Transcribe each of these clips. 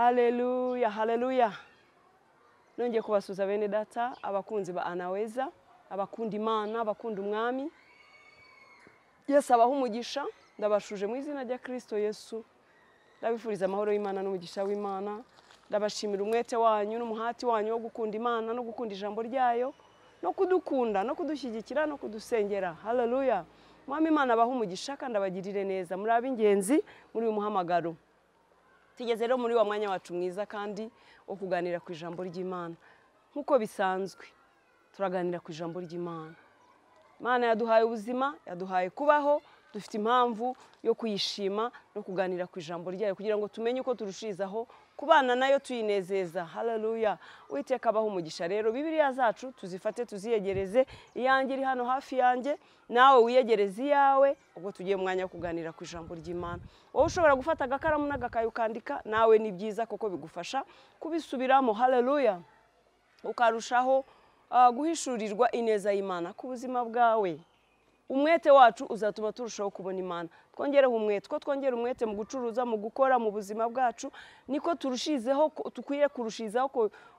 Haleluya, haleluya. Nongeye kubasuza bene data, abakunzi ba Anaweza, abakunda Imana, abakunda Umwami. Yesu abaha umugisha, ndabashuje mu izina rya Kristo Yesu. Ndabifuriza amahoro y'Imana n'umugisha w'Imana. Ndabashimira umwete wanyu n'umuhati wanyu wo gukunda Imana no gukunda ijambo ryayo, no kudukunda, no kudushyigikira, no kudusengera. Haleluya. Mwami Imana abaha umugisha kandi abagirire neza. Muri ab'ingenzi muri uyu muhamagaro. Tugeze rero muri wa mwanya wacu mwiza kandi wo kuganira ku ijambo ry'Imana. Nkuko bisanzwe turaganira ku ijambo ry'Imana. Imana yaduhaye ubuzima, yaduhaye kubaho, dufite impamvu yo kuyishima no kuganira ku ijambo ryayo kugira ngo tumenye uko turushirizaho kubana nayo tuyinezeza. Haleluya. Uwiteka abahe umugisha. Rero Bibiliya zacu tuzifate tuziyegereze, iyanjye iri hano hafi yanjye, nawe wiyegereze iyawe, ubwo tugiye mu mwanya wo kuganira ku ijambo ry'Imana. Wowe ushobora gufata agakaramu n'agakayi ukandika, nawe ni byiza kuko bigufasha kubisubiramo. Haleluya. Ukarushaho guhishurirwa ineza y'Imana ku buzima bwawe. Umwete wacu uzatuma turushaho kubona Imana. Twongereho umwete, ko twongera umwete mu gucuruza, mu gukora, mu buzima bwacu, niko turushizeho, tukwiye kurushizaho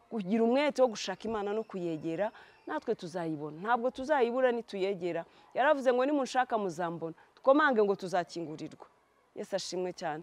kugira umwete wo gushaka Imana no kuyegera, natwe tuzayibona. Ntabwo tuzayibura nituyegera. Yaravuze ngo nimunshaka muzambona, twomange ngo tuzakingurirwa. Yesu ashimwe cyane.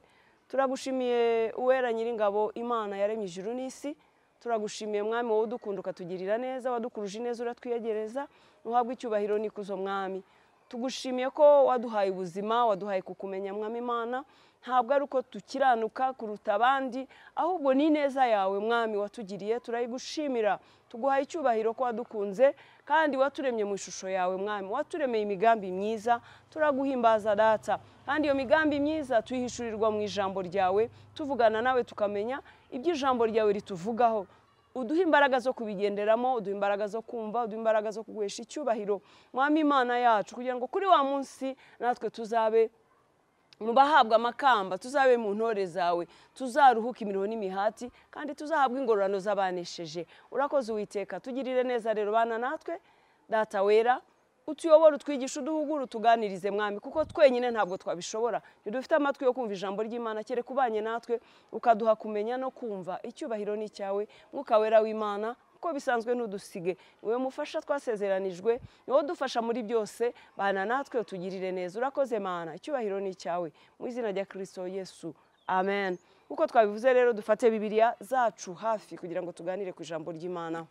Turagushimiye Uwera Nyiringabo, Imana yaremye ijuru n'isi. Turagushimiye Mwami, wowe udukunda ukatugirira neza, wadukuruje ineza uratwiyegereza, uhabwe icyubahiro n'ikuzo Mwami. Tugushimiye ko waduhaye ubuzima, waduhaye kukumenya Mwami Imana. Ntabwo ari uko tukiranuka kuruta abandi, ahubwo ni ineza yawe Mwami watugiriye, turayigushimira. Tuguhaye icyubahiro ko wadukunze kandi waturemye mu ishusho yawe Mwami, waturemeye imigambi myiza, turaguhimbaza Data. Kandi iyo migambi myiza tuyihishurirwa mu ijambo ryawe, tuvugana nawe tukamenya ibyo ijambo ryawe rituvugaho. Uduha imbaraga zo kubigenderamo, uduha imbaraga zo kumva, uduha imbaraga zo kuguhesha icyubahiro Mwami Imana yacu, kugira ngo kuri wa munsi natwe tuzabe mu bahabwa amakamba, tuzabe mu ntore zawe, tuzaruhuka imiruho n'imihati, kandi tuzahabwa ingororano z'abanesheje. Urakoze Uwiteka, tugirire neza rero, bana natwe Data wera, utuyobore, utwigishe, uduhugure, utuganirize Mwami, kuko twenyine ntabwo twabishobora. Ntidufite amatwi yo kumva ijambo ry'Imana, kereka ubanye natwe ukaduha kumenya no kumva. Icyubahiro ni icyawe, Mwuka wera w'Imana, uko bisanzwe ntudusige. Niwe mufasha twasezeranijwe, niwe udufasha muri byose, bana natwe utugirire neza. Urakoze Mana, icyubahiro ni icyawe, mu izina rya Kristo Yesu, amen. Uko twabivuze rero, dufate Bibiliya zacu hafi kugira ngo tuganire ku ijambo ry'Imana.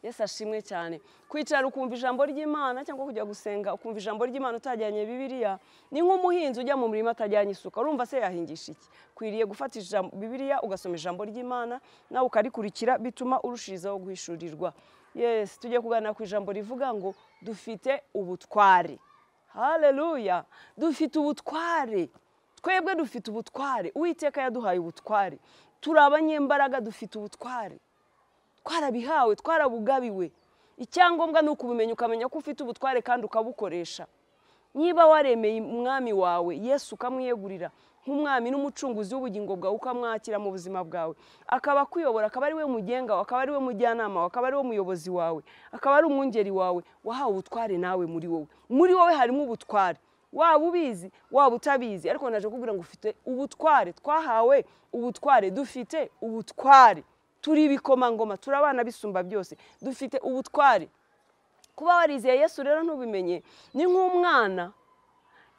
Yesu ashimwe cyane. Kwicara ukumva ijambo ry'Imana cyangwa kujya gusenga ukumva ijambo ry'Imana utajyanye Bibiliya ni nk'umuhinzi ujya mu murima atajyanye isuka. Urumva se yahingisha iki? Kwiriye gufata ijambo Bibiliya ugasoma ijambo ry'Imana nawe ukarikurikira, bituma urushirizaho guhishurirwa. Yes, tujye kuganira ku ijambo rivuga ngo dufite ubutware. Haleluya. Dufite ubutware. Twebwe dufite ubutware. Uwiteka yaduhaye ubutware. Turi abanyembaraga, dufite ubutware. Twarabihawe, twarabugabiwe. Icyangombwa ni ukubimenya, ukamenya ko ufite ubutware kandi ukabukoresha. Niba waremeye Umwami wawe Yesu ukamwiyegurira nk'umwami n'umucunguzi w'ubugingo bwawe, ukamwakira mu buzima bwawe, akaba akuyobora, akaba ari we mugenga wawe, akaba ari we mujyanama wawe, akaba ari we muyobozi wawe, akaba ari umwungeri wawe, wahawe ubutware nawe muri wowe. Muri wowe harimo ubutware, waba ubizi waba utabizi, ariko naje kukubwira ngo ufite ubutware. Twahawe ubutware, dufite ubutware, turi ibikomangoma, turi abana bisumba byose, dufite ubutware. Kuba warizeye Yesu rero ntubimenye, ni nk'umwana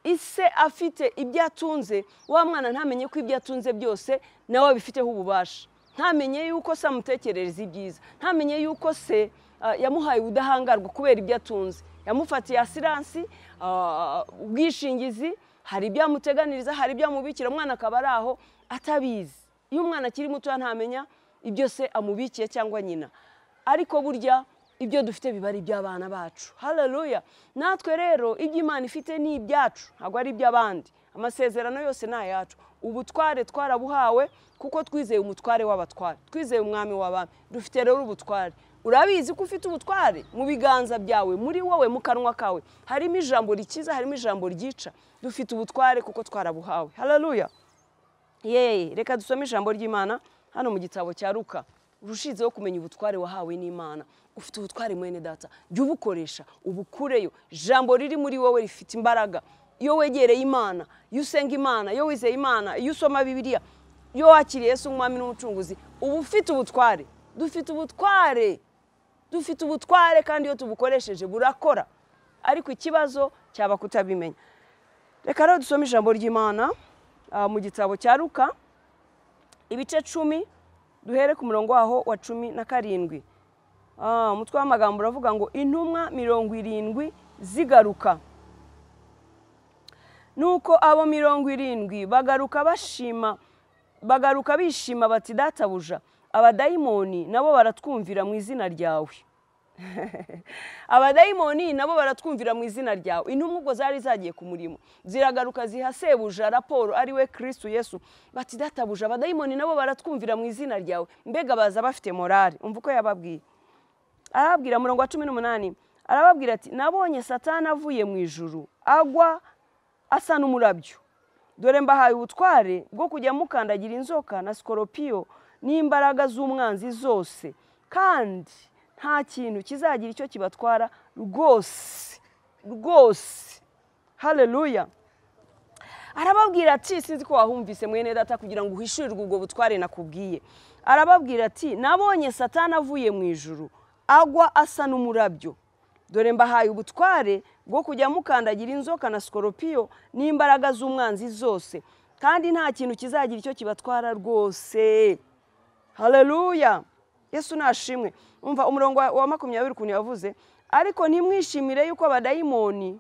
ise afite ibyo atunze, wa mwana ntamenye ko ibyo atunze byose nawe abifiteho ububasha, ntamenye yuko se amutekerereza ibyiza, ntamenye yuko se yamuhaye ubudahangarwa kubera ibyo atunze, yamufatiye asiransi, ubwishingizi, hari ibyo amuteganiriza, hari ibyo amubikira, umwana akaba ari aho atabizi. Iyo umwana akiri muto ntamenya ibyo se amubikiye cyangwa nyina, ariko burya ibyo dufite biba ari iby'abana bacu. Haleluya. Natwe rero ibyo Imana ifite ni ibyacu, ntabwo ari iby'abandi. Amasezerano yose ni ayacu. Ubutware twarabuhawe kuko twizeye umutware w'abatware, twizeye Umwami w'abami. Dufite rero ubutware. Urabizi ko ufite ubutware mu biganza byawe, muri wowe, mu kanwa kawe harimo ijambo rikiza, harimo ijambo ryica. Dufite ubutware kuko twarabuhawe. Haleluya. Yeye, reka dusome ijambo ry'Imana hano mu gitabo cya Luka. Urushizeho kumenya ubutware wahawe n'Imana. Ufite ubutware mwene data, jya ubukoresha, ubukureyo. Ijambo riri muri wowe rifite imbaraga. Iyo wegereye Imana, iyo usenga Imana, iyo wizeye Imana, iyo usoma Bibiliya, Iyo wakiriye Yesu nk'umwami n'umucunguzi uba ufite ubutware. Dufite ubutware, dufite ubutware, kandi iyo tubukoresheje burakora, ariko ikibazo cyaba kutabimenya. Reka rero dusome ijambo ry'Imana mu gitabo cya Luka ibice 10, duhere ku murongo waho wa 17. Umutwe w'amagambo uravuga ngo intumwa 70 zigaruka. Nuko abo 70 bagaruka bashima, bagaruka bishima bati databuja, abadayimoni nabo baratwumvira mu izina ryawe. Abadayimoni nabo baratwumvira mu izina ryawe. Intumwa ubwo zari zagiye ku murimo ziragaruka ziha sebuja raporo, ari we Kristo Yesu, bati databuja, abadayimoni nabo baratwumvira mu izina ryawe. Mbega baza bafite morale. Umva uko yababwiye. Arababwira murongo wa 18, arababwira ati nabonye Satani avuye mu ijuru agwa asa n'umurabyo. Dore mbahaye ubutware bwo kujya mukandagira inzoka na sikoropiyo n'imbaraga z'umwanzi zose, kandi nta kintu kizagira icyo kibatwara rwose rwose. Haleluya. Arababwira ati sinzi ko wahumvise mwene data, kugira ngo uhishurirwe ubwo butware nakubwiye. Arababwira ati nabonye Satani avuye mu ijuru agwa asa n'umurabyo. Dore mbahaye ubutware bwo kujya mukandagira inzoka na sikoropiyo n'imbaraga z'umwanzi zose, kandi nta kintu kizagira icyo kibatwara rwose. Haleluya. Yesu nashimwe. Umva umurongo wa 20 ukuntu yavuze, ariko ntimwishimire yuko abadayimoni.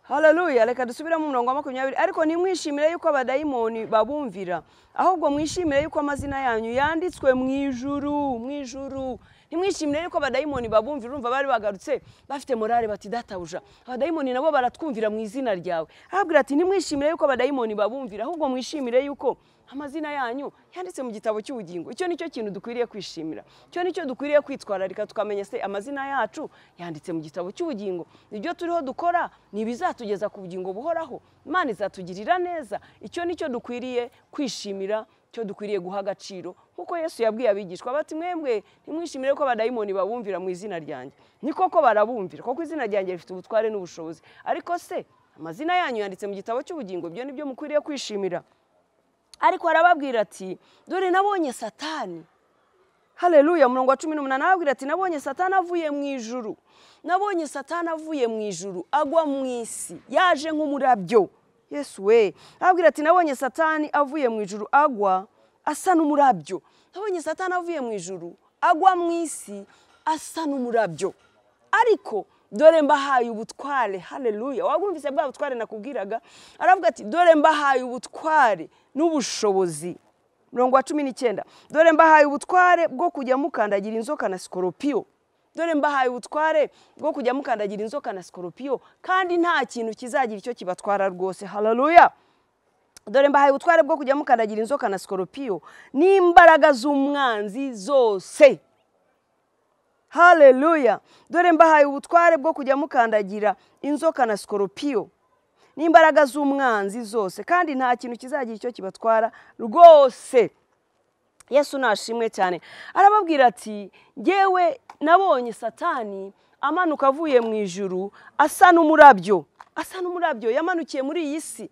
Haleluya. Reka dusubiremo umurongo wa 20. Ariko ntimwishimire yuko abadayimoni babumvira, ahubwo mwishimire yuko amazina yanyu yanditswe mu ijuru, mu ijuru. Ntimwishimire yuko abadayimoni babumvira. Urumva bari bagarutse bafite morale bati databuja, abadayimoni nabo baratwumvira mu izina ryawe. Arababwira ati ntimwishimire yuko abadayimoni babumvira, ahubwo mwishimire yuko amazina yanyu yanditse mu gitabo cy'ubugingo. Icyo nicyo kintu dukwiriye kwishimira, icyo nicyo dukwiriye kwitwararika, tukamenya se amazina yacu yanditse mu gitabo cy'ubugingo. Ibyo turiho dukora ni bizatugeza ku bugingo buhoraho, Imana izatugirira neza. Icyo nicyo dukwiriye kwishimira, cyo dukwiriye guha agaciro, nkuko Yesu yabwiye abigishwa bati mwembwe ntimwishimire ko abadayimoni babumvira mu izina ryanjye. Ni koko barabumvira, kuko izina ryanjye rifite ubutware n'ubushobozi, ariko se amazina yanyu yanditse mu gitabo cy'ubugingo, ibyo nibyo mukwiriye kwishimira. Ariko arababwira ati dore nabonye Satani. Haleluya. Umurongo wa 18 arababwira ati nabonye Satani avuye mu ijuru, nabonye Satani avuye mu ijuru agwa mu isi, yaje nk'umurabyo. Yesu we. Arababwira ati nabonye Satani avuye mu ijuru agwa asa n'umurabyo. Nabonye Satani avuye mu ijuru agwa mu isi asa n'umurabyo, ariko dore mbahaye ubutware. Haleluya. Wabumvise bwa butware nakubwiraga? Aravuga ati dore mbahaye ubutware n'ubushobozi. Murongo wa 19, dore mbahaye ubutware bwo kujya mukandagira inzoka na sikoropiyo. Dore mbahaye ubutware bwo kujya mukandagira inzoka na sikoropiyo, kandi nta kintu kizagira icyo kibatwara rwose. Haleluya. Dore mbahaye ubutware bwo kujya mukandagira inzoka na sikoropiyo n'imbaraga z'umwanzi zose. Haleluya. Dore mbahaye ubutware bwo kujya mukandagira inzoka na sikoropiyo n'imbaraga z'umwanzi zose, kandi nta kintu kizagira icyo kibatwara rwose. Yesu nashimwe cyane. Arababwira ati ngewe nabonye Satani amanuka avuye mu ijuru asa n'umurabyo, asa n'umurabyo yamanukiye muri iyi si.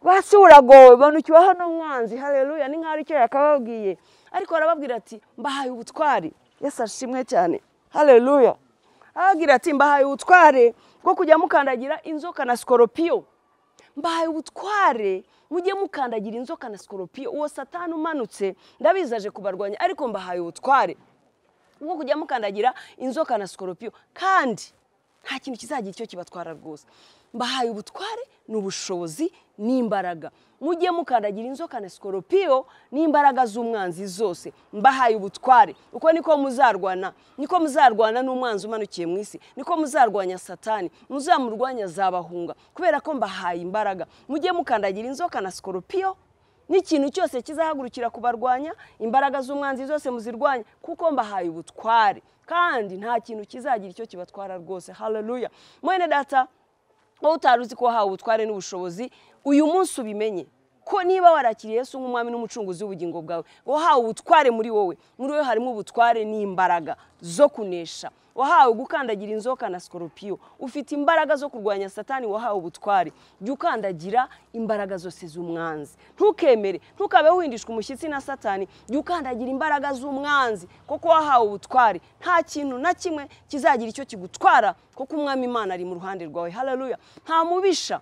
Basi uragowe, banukiwe hano umwanzi. Haleluya. Ni nkaho icyo yakababwiye, ariko arababwira ati mbahaye ubutware. Yesu ashimwe cyane. Haleluya. Arababwira ati mbahaye ubutware bwo kujya mukandagira inzoka na sikoropiyo. Mbahaye ubutware mujye mukandagira inzoka na sikoropiyo. Uwo Satani umanutse ndabizaje kubarwanya, ariko mbahaye ubutware bwo kujya mukandagira inzoka na sikoropiyo, kandi nta kintu kizagira icyo kibatwara rwose. Mbahaye ubutware n'ubushobozi n'imbaraga, mujye mukandagira inzoka na sikoropiyo n'imbaraga z'umwanzi zose. Mbahaye ubutware. Uko niko muzarwana, niko muzarwana n'umwanzi umanukiye mu isi, niko muzarwanya Satani, muzamurwanya zabahunga, kubera ko mbahaye imbaraga. Mujye mukandagira inzoka na sikoropiyo n'ikintu cyose kizahagurukira kubarwanya, imbaraga z'umwanzi zose muzirwanya, kuko mbahaye ubutware, kandi nta kintu kizagira icyo kibatwara rwose. Haleluya. Mwene data, wowe utari uzi ko wahawe ubutware n'ubushobozi, uyu munsi ubimenye Ko niba warakiriye Yesu nk'umwami n'umucunguzi w'ubugingo bwawe, wahawe ubutware muri wowe, muri wowe harimo ubutware n'imbaraga zo kunesha. Wahawe gukandagira inzoka na sikoropiyo, ufite imbaraga zo kurwanya Satani, wahawe ubutware. Jya ukandagira imbaraga zose z'umwanzi, ntukemere, ntukabe windishwa umushyitsi na Satani. Jya ukandagira imbaraga z'umwanzi kuko wahawe ubutware. Nta kintu na kimwe kizagira icyo kigutwara kuko umwami Imana ari mu ruhande rwawe. Haleluya! Nta mubisha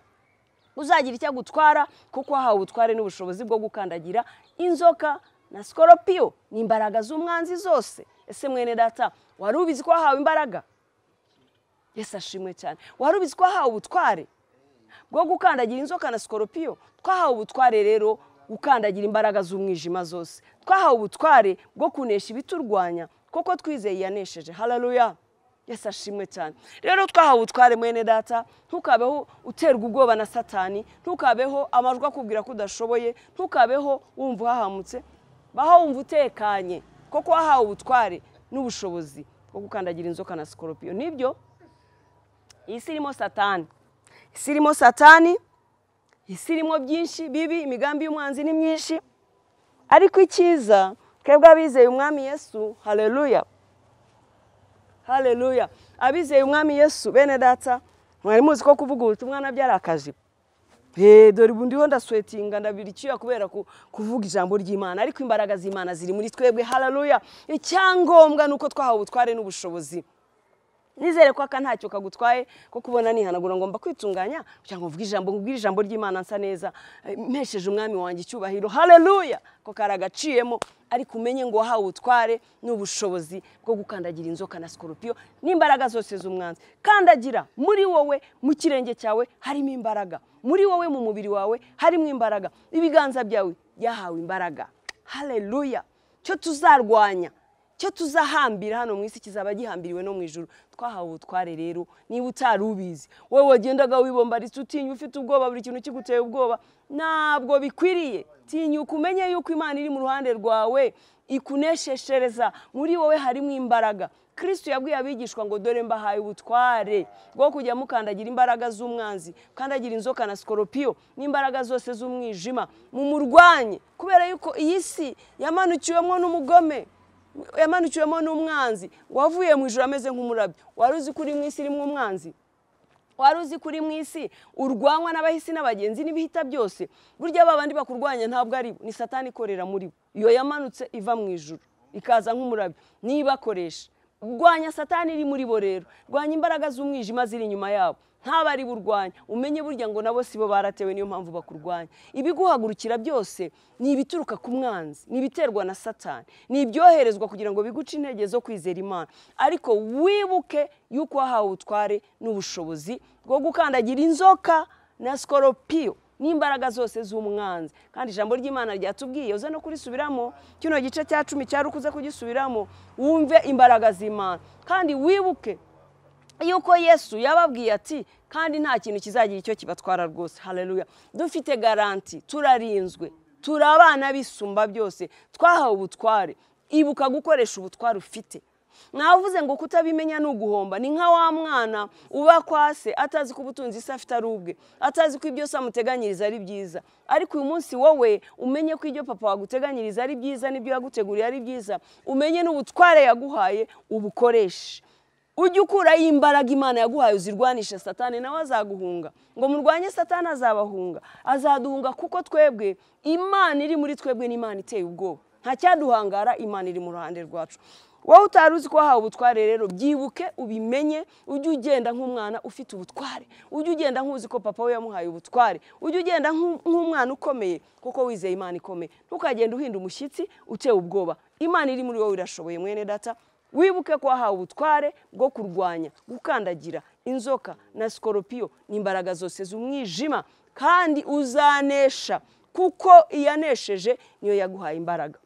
uzagira icyo agutwara kuko wahawe ubutware n'ubushobozi bwo gukandagira inzoka na sikoropiyo n'imbaraga z'umwanzi zose. Ese mwene data, wari ubizi ko wahawe imbaraga? Yesu ashimwe cyane. Wari ubizi ko wahawe ubutware bwo gukandagira inzoka na sikoropiyo? Twahawe ubutware rero gukandagira imbaraga z'umwijima zose. Twahawe ubutware bwo kunesha ibiturwanya kuko twizeye yanesheje. Haleluya! Yesu ashimwe cyane. Rero twahawe ubutware mwene data, ntukabeho uterwa ubwoba na Satani, ntukabeho amajwi akubwira ko udashoboye, ntukabeho wumva uhahamutse, baho wumva utekanye kuko wahawe ubutware n'ubushobozi bwo gukandagira inzoka na sikoropiyo. Nibyo, isi irimo Satani, isi irimo Satani, isi irimo byinshi bibi, imigambi y'umwanzi ni myinshi, ariko icyiza twebwe abizeye umwami Yesu, haleluya, haleluya, abizeye umwami Yesu, bene data, mwari muzi ko kuvuga ubutumwa nabyo ari akazi. Dore ubu ndiho ndaswetinga, ndabira icyuya kubera kuvuga ijambo ry'Imana, ariko imbaraga z'Imana ziri muri twebwe. Haleluya! Icyangombwa nuko twahawe ubutware n'ubushobozi. Nizere ko aka ntacyo kagutwaye ko kubona nihanagura, ngomba kwitunganya kugira ngo mvuge ijambo, ngubwire ijambo ry'Imana nsa neza, mpesheje umwami wanjye icyubahiro. Haleluya! Ko karagaciyemo, ariko umenye ngo wahawe ubutware n'ubushobozi bwo gukandagira inzoka na sikoropiyo n'imbaraga zose z'umwanzi. Kandagira muri wowe, mu kirenge cyawe harimo imbaraga, muri wowe mu mubiri wawe harimo imbaraga, ibiganza byawe byahawe imbaraga. Haleluya! Cyo tuzarwanya, cyo tuzahambira hano mu isi kizaba gihambiriwe no mu ijuru. Twahawe ubutware rero, niba utari ubizi, wowe wagendaga wibombaritse, utinya, ufite ubwoba, buri kintu kiguteye ubwoba, ntabwo bikwiriye. Tinyuka umenye yuko Imana iri mu ruhande rwawe, ikuneshereza, muri wowe harimo imbaraga. Kristo yabwiye abigishwa ngo dore mbahaye ubutware bwo kujya mukandagira imbaraga z'umwanzi, kandagira inzoka na sikoropiyo n'imbaraga zose z'umwijima, mumurwanye, kubera yuko iyi si yamanukiwemo n'umugome, yamanukiwemo n'umwanzi wavuye mu ijuru ameze nk'umurabyo. Wari uzi ko uri mu isi irimo umwanzi? Wari uzi ko uri mu isi urwanywa n'abahisi n'abagenzi n'ibihita byose? Burya babandi bakurwanya ntabwo ari bo, ni Satani ikorera muri bo. Iyo yamanutse iva mu ijuru ikaza nk'umurabyo, nibakoresha. Rwanya Satani iri muri bo rero, rwanya imbaraga z'umwijima ziri inyuma yabo, ntaba ari burwanya. Umenye burya ngo nabo sibo baratewe, niyo mpamvu bakurwanya. Ibiguhagurukira byose ni ibituruka ku mwanzi, ni ibiterwa na Satani, ni ibyoherezwa kugira ngo biguce intege zo kwizera Imana. Ariko wibuke yuko wahawe ubutware n'ubushobozi bwo gukandagira inzoka na sikoropiyo n'imbaraga zose z'umwanzi. Kandi ijambo ry'Imana ryatubwiye, uze no kurisubiramo kino gice cya 10 cya rukuze kugisubiramo, wumve imbaraga z'Imana. Kandi wibuke yuko Yesu yababwiye ati kandi nta kintu kizagira icyo kibatwara rwose. Haleluya! Dufite garanti, turarinzwe, turi abana bisumba byose, twahawe ubutware. Ibuka gukoresha ubutware ufite. Navuze ngo kutabimenya ni uguhomba. Ni nka wa mwana uba kwa se atazi ko ubutunzi se afite ari ubwe, atazi ko ibyo se amuteganyiriza ari byiza. Ariko uyu munsi wowe umenye ko ibyo papa waguteganyiriza ari byiza, n'ibyo yaguteguriye ari byiza, umenye n'ubutware yaguhaye ubukoreshe. Ujye ukuraho imbaraga Imana yaguhaye uzirwanisha Satani, nawe azaguhunga. Ngo murwanye Satani azabahunga, azaduhunga kuko twebwe Imana iri muri twebwe ni Imana iteye ubwoba. Nta cyaduhangara, Imana iri mu ruhande rwacu. Wowe utari uzi ko wahawe ubutware rero, byibuke ubimenye, ujye ugenda nk'umwana ufite ubutware, ujye ugenda nk'uzi ko papa we yamuhaye ubutware, ujye ugenda nk'umwana ukomeye kuko wizeye Imana ikomeye. Ntukagenda uhinda umushyitsi utewe ubwoba. Imana iri muri wowe irashoboye mwene data. Wibuke ko wahawe ubutware bwo kurwanya, gukandagira inzoka na sikoropiyo n'imbaraga zose z'umwijima, kandi uzanesha kuko iyanesheje niyo yaguhaye imbaraga.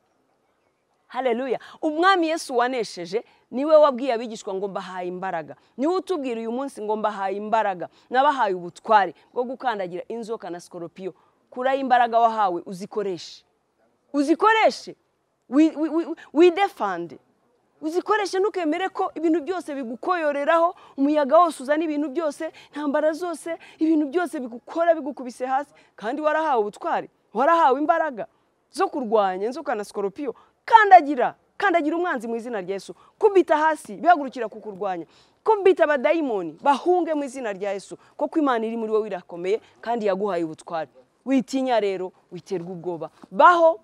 Haleluya! Umwami Yesu wanesheje niwe wabwiye abigishwa ngo mbahaye imbaraga. Niwe utubwira uyu munsi ngo mbahaye imbaraga, nabahaye ubutware bwo gukandagira inzoka na sikoropiyo. Kuraho imbaraga wahawe uzikoreshe, uzikoreshe, widefande, uzikoreshe. Ntukemere ko ibintu byose bigukoyoreraho, umuyaga wose uzana ibintu byose, intambara zose, ibintu byose bigukora bigukubise hasi, kandi warahawe ubutware. Warahawe imbaraga zo kurwanya inzoka na sikoropiyo. Kandagira, kandagira umwanzi mu izina rya Yesu. Kubita hasi bihagurukira kukurwanya. Kubita abadayimoni bahunge mu izina rya Yesu, kuko Imana iri muri wowe irakomeye kandi yaguhaye ubutware. Witinya rero, witerwa ubwoba. Baho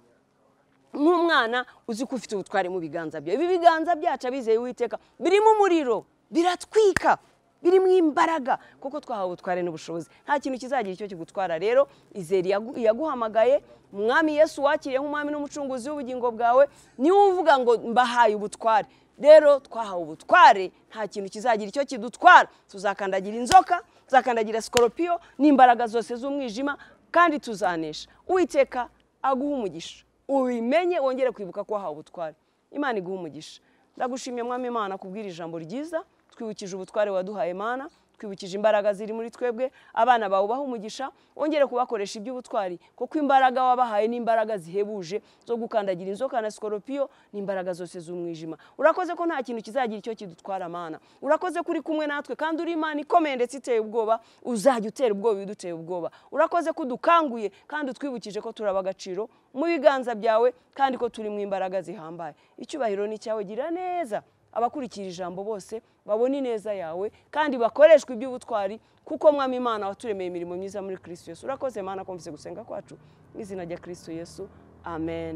nk'umwana uzi ko ufite ubutware mu biganza byawe. Ibi biganza byacu abizeye Uwiteka birimo umuriro, biratwika, birimo imbaraga, kuko twahawe ubutware n'ubushobozi. Nta kintu kizagira icyo kigutwara rero. Izere iyaguhamagaye, Umwami Yesu wakiriye nk'umwami n'umucunguzi w'ubugingo bwawe, niwe uvuga ngo mbahaye ubutware. Rero twahawe ubutware, nta kintu kizagira icyo kidutwara. Tuzakandagira inzoka, tuzakandagira sikoropiyo n'imbaraga zose z'umwijima, kandi tuzanesha. Uwiteka aguha umugisha, ubimenye, wongere kwibuka ko wahawe ubutware. Imana iguha umugisha. Ndagushimye Mwami Imana kubwira ijambo ryiza, twibukije ubutware waduhaye Mana, twibukije imbaraga ziri muri twebwe. Abana bawe ubaha umugisha, wongere kubakoresha iby'ubutwari, kuko imbaraga wabahaye ni imbaraga zihebuje zo gukandagira inzoka na sikoropiyo n'imbaraga zose z'umwijima. Urakoze ko nta kintu kizagira icyo kidutwara Mana. Urakoze ko uri kumwe natwe kandi uri Imana ikomeye ndetse iteye ubwoba, uzajya utera ubwoba ibiduteye ubwoba. Urakoze ko udukanguye kandi utwibukije ko turaba agaciro mu biganza byawe kandi ko turi mu imbaraga zihambaye. Icyubahiro ni cyawe, gira neza abakurikira ijambo bose babone ineza yawe kandi bakoreshwe iby'ubutwari, kuko Mwami Imana waturemeye imirimo myiza muri Kristo Yesu. Urakoze Mana kumvise gusenga kwacu mu izina rya Kristo Yesu, amen.